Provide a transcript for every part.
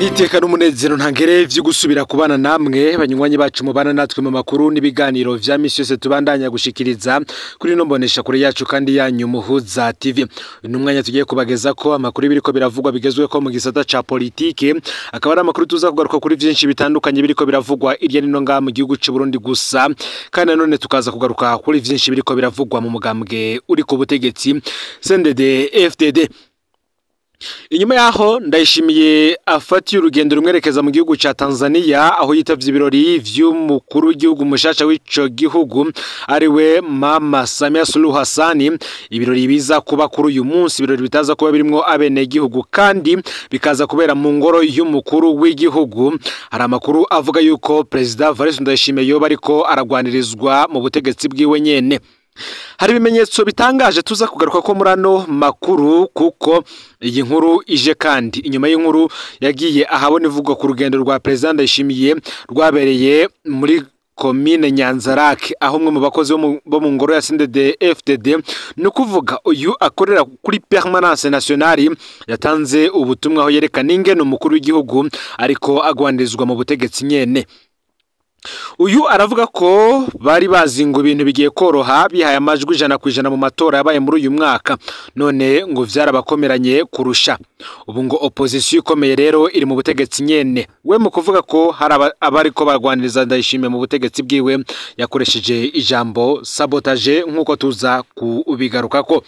Niteka n'umunezero ntangere vyo gusubira kubana namwe banywanyi bacu mubana natwe mu makuru n'ibiganiro vya misi yose tubandanya gushikiriza kuri no mbonesha kure yacu kandi yanyu Muhuza TV. N'umwanya tugiye kubageza ko amakuru biriko biravugwa bigezwe ko mu gisata ca politike, akaba ari amakuru tuza kugaruka kuri vyinshi bitandukanye biriko biravugwa irya nino ngaha mu gihugu c'u Burundi gusa, kandi nanone tukaza kugaruka kuri vyinshi biriko biravugwa mu mugambwe uri ku butegetsi CNDD FDD. Inyuma yaho Ndayishimiye afatiye urugendo rumwerekeza mu gihugu ca Tanzania, aho yitavye ibirori vy'umukuru w'igihugu mushasha w'ico gihugu ariwe Mama Samia Suluhu Hassan. Ibirori biza kuba kuri uyu munsi, ibirori bitaza kuba birimwo abene gihugu kandi bikaza kubera mu ngoro y'umukuru w'igihugu. Hari amakuru avuga yuko Perezida Evariste Ndayishimiye yoba ariko aragwanirizwa mu butegetsi bwiwe nyene. Hari ibimenyetso bitangaje tuza kugaruka ko muri ano makuru, kuko iyi nkuru ije kandi inyuma y'inkuru yagiye ahabona ivugwa ku rugendo rwa Perezida Ndayishimiye rwabereye muri komine Nyanzarake, aho umwe mu bakozi bo mu ngoro ya CNDD FDD, ni ukuvuga uyu akorera kuri Permanence Nationale, yatanze ubutumwa aho yerekana ingene umukuru w'igihugu ariko agwanirizwa mu butegetsi nyene. Uyu aravuga ko bari bazi ngo ibintu bigiye koroha, bihaye amajwi 100% mu matora yabaye muri uyu mwaka, none ngo vyarabakomeranye kurusha. Ubu ngo opposition ikomeye rero iri mu butegetsi nyene. We mu kuvuga ko hari abariko barwaniriza Ndayishimiye mu butegetsi bwiwe, yakoresheje ijambo sabotage, nk'uko tuza kubigarukako.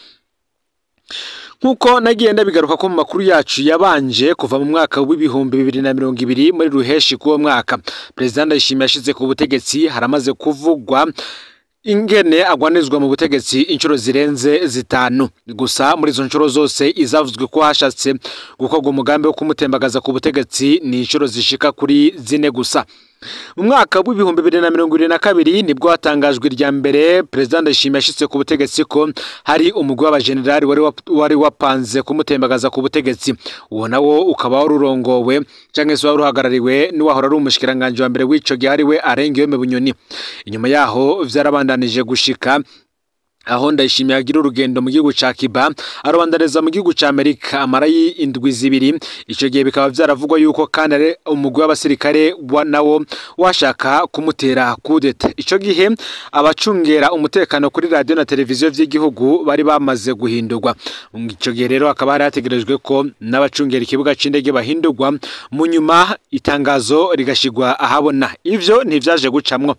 Nkuko nagiye ndabigaruka ko mu makuru yacu yabanje kuva mu mwaka w'2020 muri ruheshi kuwo mwaka Perezida Ndayishimiye yashize ku butegetsi, haramaze kuvugwa ingene agwanizwa mu butegetsi inshuro zirenze 5. Gusa muri izo nshuro zose izavuzwe ko hashatse gukorwa umugambi wo kumutembagaza ku butegetsi ni inshuro zishika kuri 4 gusa. Mu mwaka w'2022 nibwo hatangajwe irya mbere Perezida Ndayishimiye yashitse ku butegetsi ko hari umugwi w'abajenerali wari wapanze kumutembagaza ku butegetsi. Uwo nawo ukaba warurongowe canke se waruhagarariwe n'uwahora ari umushikiranganje wa mbere w'ico gihe ariwe Arengiyome Bunyoni. Inyuma yaho vyarabandanije gushika aho Ndayishimiye agira urugendo mu gihugu ca Cuba, arobandaniza mu gihugu ca Amerika amara y'indwi 2. Ico gihe bikaba vyaravugwa yuko kandi ari umugwi w'abasirikare wa nawo washaka kumutera kudeta. Ico gihe abacungera umutekano kuri radio na televiziyo vy'igihugu bari bamaze guhindurwa. Ico gihe rero akaba hari hategerejwe ko n'abacungera ikibuga c'indege bahindurwa, mu nyuma itangazo rigashigwa ahabona. Ivyo ntivyaje gucamwo.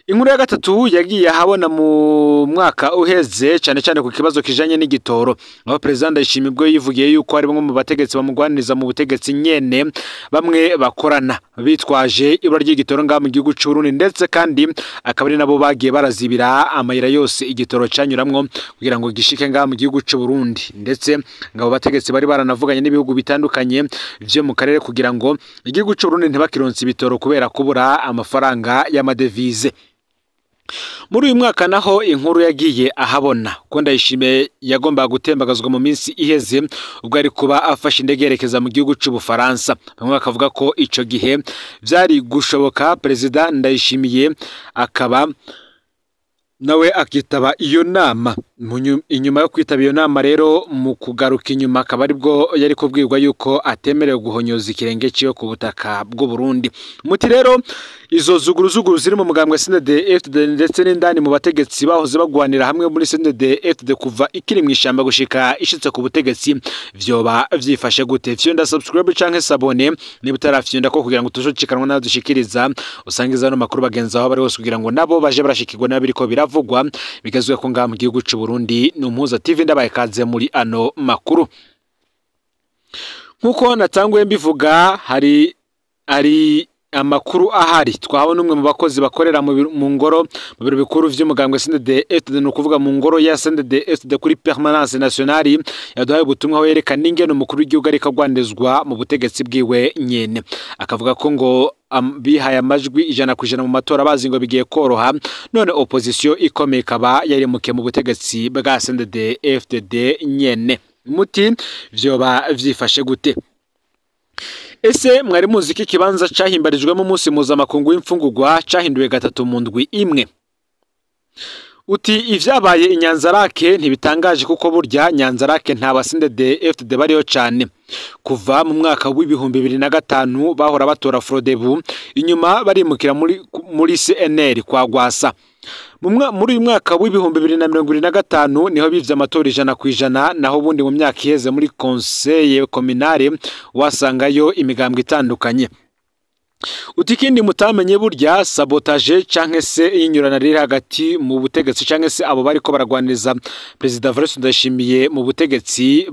Inkuru ya gatatu yagiye ahabona mu mwaka uheze, cyane cyane ku kibazo kijanye n'igitoro, aho Perezida Ndayishimiye ubwo yivugiye yuko ari bamwe mu bategetsi bamugwaniriza mu butegetsi nyene, bamwe bakorana bitwaje ibura ry'igitoro ngaha mu gihugu c'u Burundi, ndetse kandi akaba ari nabo bagiye barazibira amayira yose igitoro canyuramwo kugira ngo gishike ngaha mu gihugu c'u Burundi. Ndetse ngabo bategetsi bari baranavuganye n'ibihugu bitandukanye vyo mu karere kugira ngo igihugu c'u Burundi ntibakironse ibitoro kubera kubura amafaranga y'amadevize. Muri uyu mwaka naho inkuru yagiye ahabona ko Ndayishimiye yagombaga gutembagazwa mu minsi iheze ubwo ari kuba afashe indege yerekeza mu gihugu c'u Bufaransa. Bamwe bakavuga ko ico gihe vyari gushoboka Perezida Ndayishimiye akaba nawe akitaba iyo nama. Inyuma yo kwitaba iyo nama rero, mu kugaruka inyuma akaba aribwo yari kubwirwa yuko atemerewe guhonyoza ikirenge ciwe ku butaka bw'u Burundi. Muti rero izo zuguruzuguru ziri mu mugambwe CNDD FDD ndetse n'indani mu bategetsi bahoze bagwanira hamwe muri CNDD FDD kuva ikiri mu ishamba gushika ishitse ku butegetsi, vyoba vyifashe gute? Fyonda subscribe canke s'abonner niba utarafyonda ko kugira ngo tushocikanwa nayo dushikiriza, usangiza ano makuru bagenzi aho bari hose kugira ngo nabo baje barashikirwa n'abiriko biravugwa bigezwe ko ngaha mu gihugu c'u Burundi. Ni Umuhuza TV, ndabaye kaze muri ano makuru. Nkuko natanguye mbivuga, hari amakuru ahari twahawe n'umwe mu bakozi bakorera mu ngoro mu biro bikuru vy'umugambwe CNDD FDD, ni ukuvuga mu ngoro ya CNDD FDD kuri Permanence Nationale, yaduhaye ubutumwa aho yerekana ingene umukuru w'igihugu ariko agwanizwa mu butegetsi bwiwe nyene. Akavuga ko ngo bihaye amajwi 100% mu matora bazi ngo bigiye koroha, none opposition ikomeye ikaba yarimukiye mu butegetsi bwa CNDD FDD nyene. Muti vyoba vyifashe gute? Ese mwari muzi ko ikibanza cahimbarijwemo umunsi mpuzamakungu w'imfungurwa cahinduwe 3 mu ndwi imwe? Uti ivyabaye i Nyanzarake ntibitangaje kuko burya Nyanzarake nta ba CNDD FDD bariyo cane. Kuva mu mwaka w'2005 bahora batora Frodebu, inyuma barimukira muri CNL kwa Gwasa. Muri uyu mwaka w'2025 niho bivye amatora 100%, naho ubundi mu myaka iheze muri Conseil communal wasangayo imigambwe itandukanye. Uti ikindi mutamenye burya sabotage canke se inyurana riri hagati mu butegetsi canke se abo bariko baragwaniriza Perezida Evariste Ndayishimiye mu butegetsi,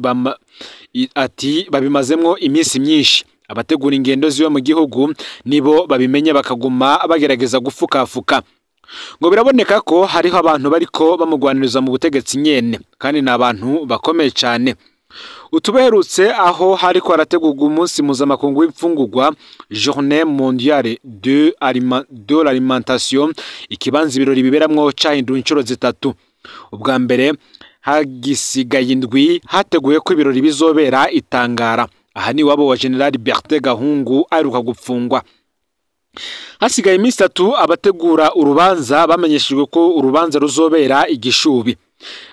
ati babimazemwo iminsi myinshi. Abategura ingendo ziwe mu gihugu nibo babimenye bakaguma bagerageza gufukafuka. Ngo biraboneka ko hariho abantu bariko bamugwaniriza mu butegetsi nyene, kandi ni abantu bakomeye cane. Utuberutse aho hariko harategurwa umunsi mpuzamakungu w'imfungurwa, Journée mondiale de l'alimentation, ikibanza ibirori biberamwo cahinduwe incuro zitatu. Ubwa mbere hagisigaye indwi hateguye ko ibirori bizobera itangara. Aha ni wabo wa General Bertin Gahungu aheruka gupfungwa. Hasigaye iminsi itatu abategura urubanza bamenyeshejwe ko urubanza ruzobera igishubi.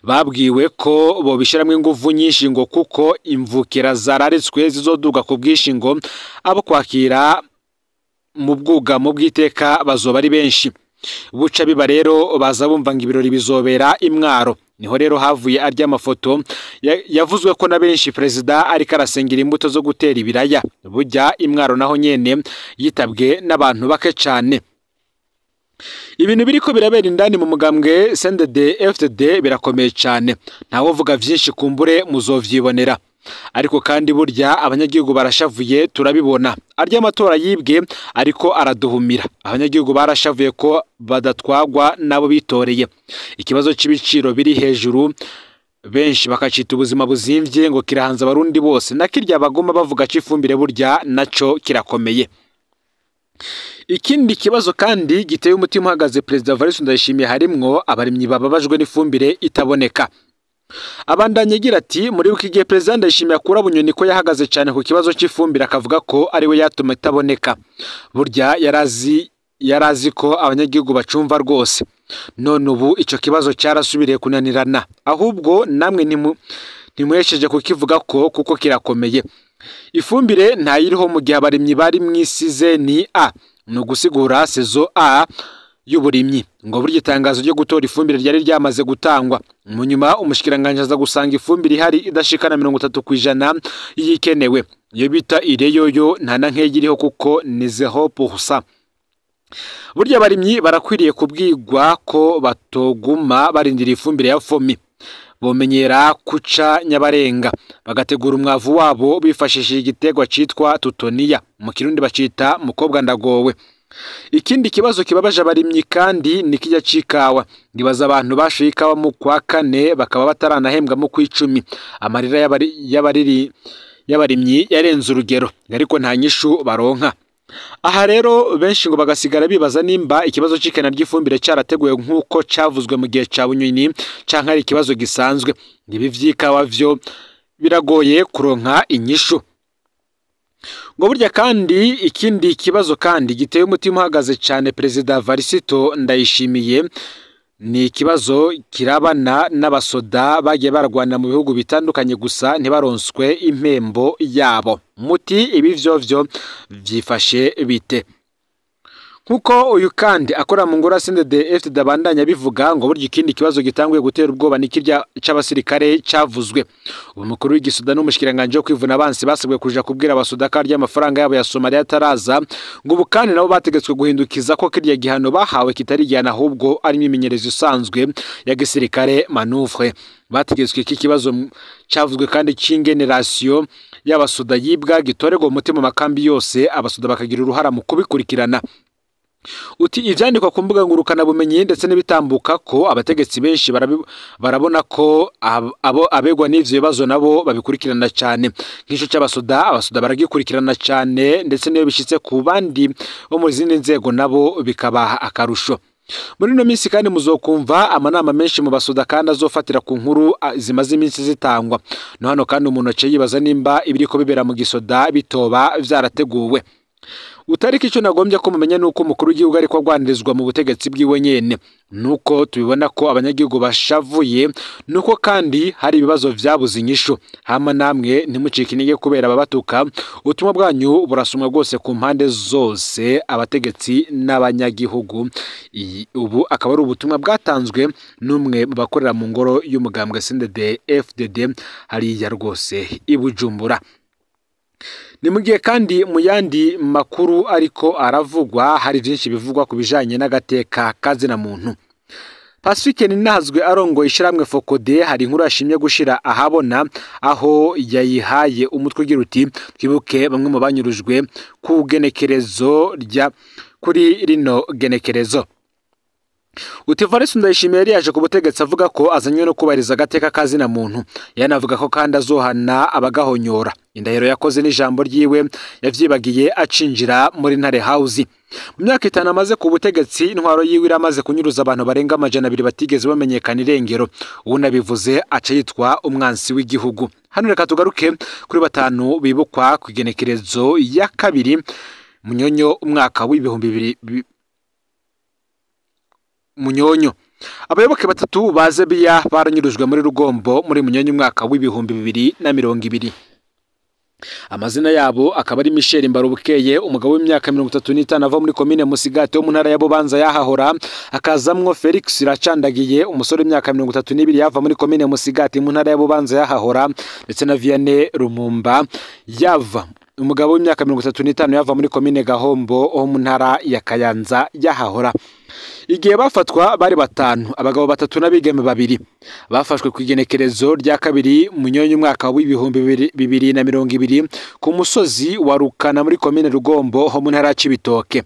Babwiwe ko bobishiramwo inguvu nyinshi ngo kuko imvukira zararitswe zizoduga ku bwinshi, ngo abo kwakira mu bwugamo bw'iteka bazoba ari benshi. Buca biba rero baza bumva ngo ibirori bizobera imwaro. Niho rero havuye arya mafoto yavuzwe ko na benshi perezida ariko arasengera imbuto zo gutera ibiraya. Burya imwaro naho nyene yitabwe n'abantu bake cane. Ibintu biriko birabera indani mu mugambwe CNDD FDD birakomeye cane. Ntawovuga vyinshi kumbure muzovyibonera. Ariko kandi burya abanyagihugu barashavuye turabibona. Arya amatora yibwe ariko araduhumira. Abanyagihugu barashavuye ko badatwagwa nabo bitoreye. Ikibazo c'ibiciro biri hejuru benshi bakacita ubuzima buzimvye ngo kirahanza abarundi bose. Nakirya baguma bavuga c'ifumbire burya naco kirakomeye. Ikindi kibazo kandi giteye umutima uhagaze Perezida Evariste Ndayishimiye harimwo abarimyi bababajwe n'ifumbire itaboneka. Abandanye agira ati muri uki gihe Perezida Ndayishimiye akura Bunyoni ko yahagaze cyane ku kibazo cy'ifumbire akavuga ko ari we yatuma itaboneka. Burya yarazi ko abanyagihugu bacumva rwose. None ubu ico kibazo cyarasubiriye kunanirana. Ahubwo namwe ntimuhesheje kukivuga ko kuko kirakomeye. Ifumbire ntayiriho mu gihe abarimyi bari mw'isizeni A, ni ugusigura sezo A y'uburimyi. Ngo burya itangazo ryo gutora ifumbire ryari ryamaze gutangwa. Mu nyuma umushikiranganje aza gusanga ifumbire ihari idashikana 30% y'ikenewe. Iyo bita ireyoyo nta na nkeya iriho kuko ni 0%. Burya abarimyi barakwiriye kubwirwa ko batoguma barindira ifumbire ya fomi. Bomenyera kuca nyabarenga bagategura umwavu wabo bifashishije igitegwa citwa tutoniya, mu kirundi bacita mukobwa ndagowe. Ikindi kibazo kibabaje abarimyi kandi ni kijya cikawa. Ngibaza abantu bashoye ikawa mu kwa kane bakaba bataranahembwa mu kw'icumi. Amarira y'abarimyi yarenze urugero, ariko nta nyishu baronka. Aha rero benshi ngo bagasigara bibaza nimba ikibazo c'ikena ry'ifumbire carateguwe nk'uko cavuzwe mu gihe ca Bunyoni canke ari ikibazo gisanzwe. Ibi vy'ikawa vyo biragoye kuronka inyishu. Ngo burya kandi ikindi kibazo kandi giteye umutima uhagaze cane Perezida Evariste Ndayishimiye ni ikibazo kirabana n'abasoda bagiye baragwana mu bihugu bitandukanye gusa ntibaronswe impembo yabo. Muti ibi vyovyo vyifashe bite? Nkuko uyu kandi akora mu ngora CNDD FDD abandanya bivuga ngo burya ikindi kibazo gitanguye gutera ubwoba ni kirya c'abasirikare cavuzwe. Ubu mukuru w'igisoda n'umushikiranganje wo kwivuna abansi basabwe kuja kubwira abasoda ko arya amafaranga yabo ya Somalia ataraza, ngo ubu kandi nabo bategetswe guhindukiza ko kirya gihano bahawe kitari gihano ahubwo ari imyimenyerezo isanzwe ya gisirikare manœuvre. Bategetswe iki kibazo cavuzwe kandi c'ingeneration y'abasoda yibwa gitorerwa umuti mu makambi yose, abasoda bakagira uruhara mu kubikurikirana. Uti ivyandikwa ku mbuga ngurukana bumenyi ndetse n'ibitambuka ko abategetsi benshi barabona ko abo abegwa n'ivyo bibazo nabo babikurikirana cyane. Nk'ico c'abasoda, abasoda baragikurikirana cyane ndetse niyo bishitse ku bandi bo mu zindi nzego nabo bikabaha akarusho. Muri no minsi kandi muzokumva amanama menshi mu basoda kandi azofatira ku nkuru zimaze iminsi zitangwa. No hano kandi umuntu ace yibaza nimba ibiriko bibera mu gisoda bitoba vyarateguwe. Utariko icyo nagombye ko mumenya nuko umukuru w'igihugu ariko agwanirizwa mu butegetsi bwiwe nyene, nuko tubibona ko abanyagihugu bashavuye, nuko kandi hari ibibazo vyabuze inyishu. Hama namwe ntimucike intege kubera ababatuka, ubutumwa bwanyu burasumwa rwose ku mpande zose, abategetsi n'abanyagihugu. Ubu akaba ari ubutumwa bwatanzwe n'umwe mu bakorera mu ngoro y'umugambwe CNDD FDD hariya rwose i Bujumbura. Ni mu gihe kandi mu yandi makuru ariko aravugwa, hari byinshi bivugwa ku bijanye n'agateka kazina muntu. Pacifique Ninahazwe arongoye ishiramwe Fokode, hari inkuru yashimye gushira ahabona aho yayihaye umutwe ugira uti twibuke bamwe mu banyurujwe ku genekerezo rya kuri rino genekerezo. Uti Evariste Ndayishimiye yari yaje ku butegetsi avuga ko azanywe no kubahiriza agateka kazina muntu, yanavuga ko kandi azohana abagahonyora. Indahiro yakoze n'ijambo ryiwe yavyibagiye acinjira muri Ntare House. Mu myaka 5 amaze ku butegetsi, intwaro yiwe iramaze kunyuruza abantu barenga 200 batigeze bamenyekana irengero. Unabivuze aca yitwa umwansi w'igihugu. Hano reka tugaruke kuri 5 bibukwa ku igenekerezo ya 2 Munyonyo umwaka w'2000 Munyonyo. Abayoboke 3 ba Zebiya baranyurujwe muri Rugombo muri Munyonyo umwaka w'2020. Amazina yabo akaba ari Michel Mbarubukeye, umugabo w'imyaka 35 ava muri komine Musigati wo mu ntara ya Bubanza yahahora, akazamwo Felix Iracandagiye, umusore w'imyaka 32 yava muri komine Musigati mu ntara ya Bubanza yahahora, ndetse na Vianney Rumumba yava umugabo w'imyaka 35 yava muri komine Gahombo wo mu ntara ya Kayanza yahahora. Igihe bafatwa bari 5, abagabo 3 n'abigeme 2. Bafashwe ku igenekerezo rya 2 Munyonyo umwaka w'2020 ku musozi wa Rukana muri komine Rugombo ho mu ntara ya Cibitoke.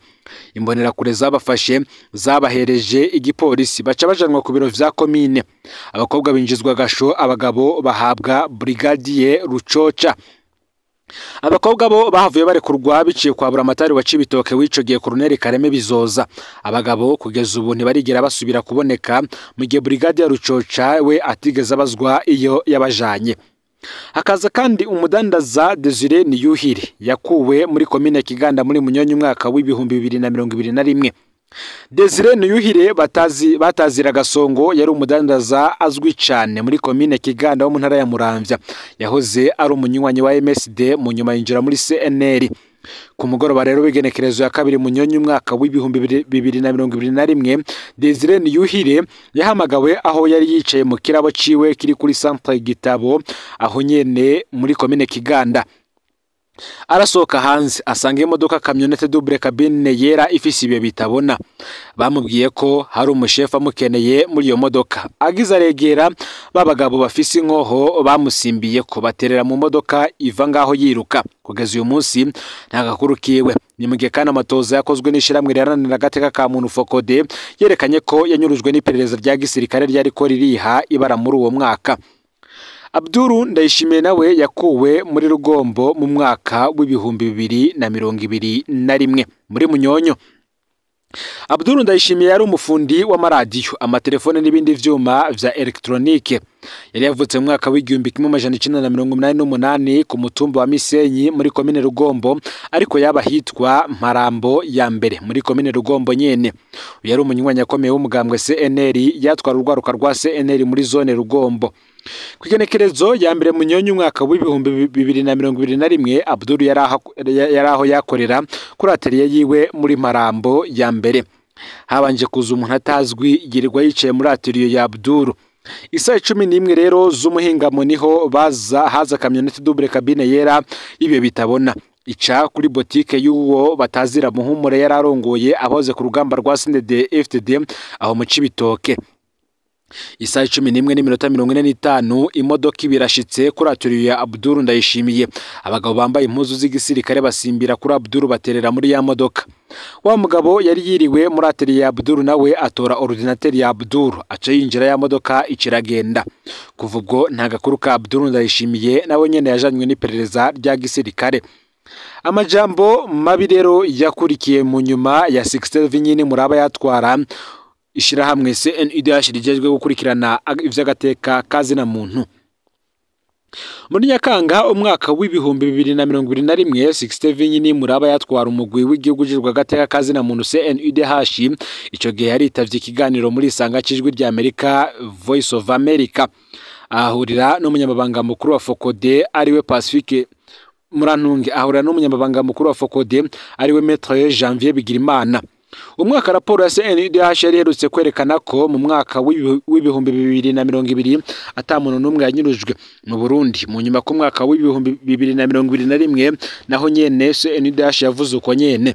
Imbonerakure zabafashe zabahereje igipolisi, baca bajanwa ku biro vya komine. Abakobwa binjizwa gasho, abagabo bahabwa brigadier Rucoca. Abakobwa bo bahavuye barekurwa biciye kwa Buramatari wa Cibitoke wicogeye Colonel Kareme Bizoza. Abagabo kugeza ubu ntibarigera basubira kuboneka, mu gihe brigade ya Rucoca we atigeze abazwa iyo yabajanye. Hakaza kandi umudandaza Desire Niyuhire yakuwe muri komine Kiganda muri Munyonyo umwaka w'2021. Desire Niyuhire batazira Gasongo yari umudandaza azwi cyane muri komine Kiganda wo mu ntara ya Muramvya. Yahoze ari umunywanyi wa MSD, mu nyuma yinjira muri CNL. Ku mugoroba rero w'igenekerezo ya 2 Munyonyo umwaka w'2021, Desire Niyuhire yahamagawe aho yari yicaye mu kirabo ciwe kiri kuri Centre Gitabo aho nyene muri komine Kiganda. Arasohoka hanze asanga imodoka kamyonete double cabine yera ifise ibiyo bitabona. Bamubwiye ko hari umushefu amukeneye muri iyo modoka. Agize aregera babagabo bafise inkoho bamusimbiye ko baterera mu modoka iva ngaho yiruka. Kugeza uyu munsi nta gakuru kiwe. Ni mu gihe kandi amatoza yakozwe n'ishiramwe riharanira agateka ka muntu Fokode yerekanye ko yanyurujwe n'iperereza rya gisirikare ryariko ririha ibara muri uwo mwaka. Abduru Ndayishimiye nawe yakuwe muri Rugombo mu mwaka w'2021 muri Munyonyo. Abduru Ndayishimiye yari umufundi w'amaradiyo, amatelefone n'ibindi vyuma vya elektronike. Yari yavutse mu mwaka w'1988 ku mutumba wa Misenyi muri komine Rugombo, ariko yaba hitwa Mparambo ya mbere muri komine Rugombo nyene. Yari umunywanyi akomeye w'umugambwe CNL, yatwara urwaruka rwa CNL muri zone Rugombo. Ku igenekerezo ya 1 Munyonyo umwaka w'2021, Abdul yari aho yakorera kuri atelier yiwe muri Marambo ya mbere. Habanje kuza umuntu atazwi yirirwa yicaye muri atelier ya Abdul. Isaha 11 rero z'umuhingamo niho baza haza kamyonete double cabine yera ibyo bitabona, ica kuri botike y'uwo batazira Muhumure yari arongoye aboze ku rugamba rwa CNDD FDD aho mu Cibitoke. Isaha 11:45 imodoka ibirashitse kuri atelier ya Abdul Ndayishimiye. Abagabo bambaye impuzu z'igisirikare basimbira kuri Abdul baterera muri ya modoka. Wa mugabo yari yiriwe muri atelier ya Abdul nawe atora ordinateur ya Abdul aca yinjira ya modoka ikiragenda. Kuva ubwo nta gakuru ka Abdul Ndayishimiye, nawe nyene yajanywe n'iperereza rya gisirikare. Amajambo mabi rero yakurikiye mu nyuma ya 67 nyine muraba yatwara ishirahamwe CNIDH rijejwe gukurikirana ivy'agateka kazina muntu. Muri Nyakanga umwaka w'2021 Sixte Vinyini Muraba yatwara umugwi w'igihugu ujejwe agateka kazina muntu CNUDH. Ico gihe yaritavye ikiganiro muri Isanga c'Ijwi rya Amerika, Voice of America, ahurira n'umunyamabanga mukuru wa FOCODE ariwe Pacifique Murantunge, ahurira n'umunyamabanga mukuru wa FOCODE ariwe Maître Janvier Bigirimana. Umwaka raporo ya CNUDH yari iherutse kwerekana ko mu mwaka w'2020 ata muntu n'umwe yanyurujwe mu Burundi. Mu nyuma k'umwaka w'2021 naho nyene CNUDH yavuze uko nyene.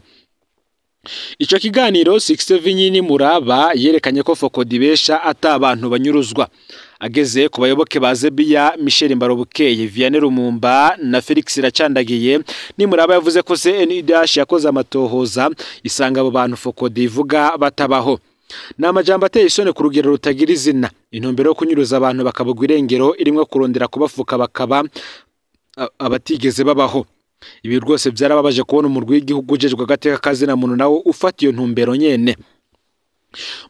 Ico kiganiro Sixte Vinyini Muraba yerekanye ko FOCODE ibesha ata abantu banyuruzwa. Ageze ku bayoboke ba Zebiya Michel Mbarobukeye, Vianney Rumumba na Felix Iracandagiye, Nimuraba yavuze ko CNUDH yakoze amatohoza isanga abo bantu FOCODE ivuga batabaho. Ni amajambo ateye isoni ku rugero rutagira izina. Intumbero yo kunyuruza abantu bakabugwa irengero irimwo kurondera kubafuka bakaba abatigeze babaho. Ibi rwose byarababaje kubona umurwi w'igihugu ujejwe agateka kazina muntu nawo ufata iyo ntumbero nyene.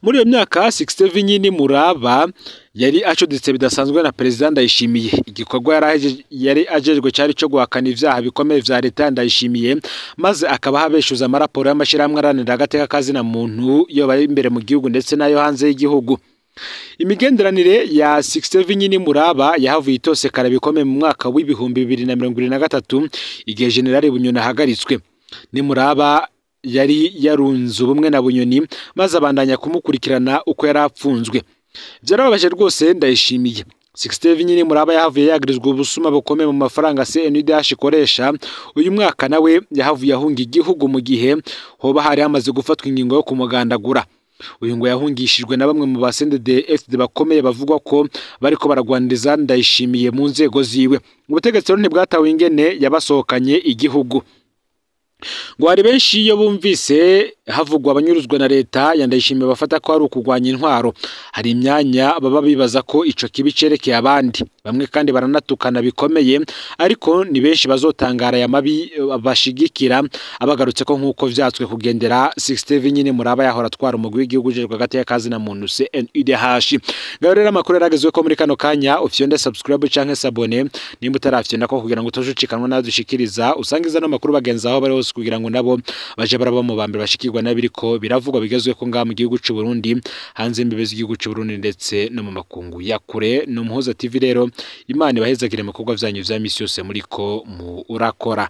Muri iyo myaka Sixte Vinyini Muraba yari acuditse bidasanzwe na Perezida Ndayishimiye. Igikorwa yari ajejwe cyari cyo guhakana ivyaha bikomeye vya leta Ndayishimiye, maze akaba habeshuza amaraporo y'amashirahamwe aharanira agateka kazina muntu yo bari imbere mu gihugu ndetse n'ayo hanze y'igihugu. Imigenderanire ya Sixte Vinyini Muraba yahavuye itosekara bikomeye mu mwaka w'2023 igihe General Bunyoni ahagaritswe. Nimuraba yari yarunze ubumwe na Bunyoni maze abandanya kumukurikirana uko yari apfunzwe. Byarababaje rwose Ndayishimiye. Sixte Vinyini Muraba yahavuye yagirizwa ubusuma bukomeye mu mafaranga CNUDH ikoresha. Uyu mwaka nawe yahavuye ahunga igihugu mu gihe hoba hari hamaze gufatwa ingingo yo kumugandagura. Uyu ngo yahungishijwe na bamwe mu ba CNDD-FDD bakomeye bavugwa ko bariko baragwaniriza Ndayishimiye mu nzego ziwe. Ubutegetsi rero ntibwatawe ingene yabasohokanye igihugu. Ngo hari benshi iyo bumvise havugwa abanyuruzwa na leta ya Ndayishimiye bafata ko ari ukugwanya intwaro. Hari imyanya baba bibaza ko ico kibi cerekeye abandi. Bamwe kandi baranatukana bikomeye, ariko ni benshi bazotangara aya mabi bashigikira abagarutse ko nkuko vyatswe kugendera Sixte Vinyini Muraba yahora atwara umugwi w'igihugu ujejwe agateka kazina muntu CNUDH. Ngaho rero amakuru yaragezwe ko muri kano kanya ufyonde subscribe canke s'abonner nimba utarafyonda ko kugira ngo utojucikanwa nadushikiriza usangiza no makuru bagenza aho bari hose kugira ngo nabo baje baraba mu bambere bashikirwa nabiriko biravugwa bigezwe ko ngaha mu gihugu c'u Burundi, hanze imbibe z'igihugu c'u Burundi ndetse no mu makungu ya kure. No Muhuza TV rero, Imana ibahezagire mu bikorwa vyanyu vya misi yose muriko murakora.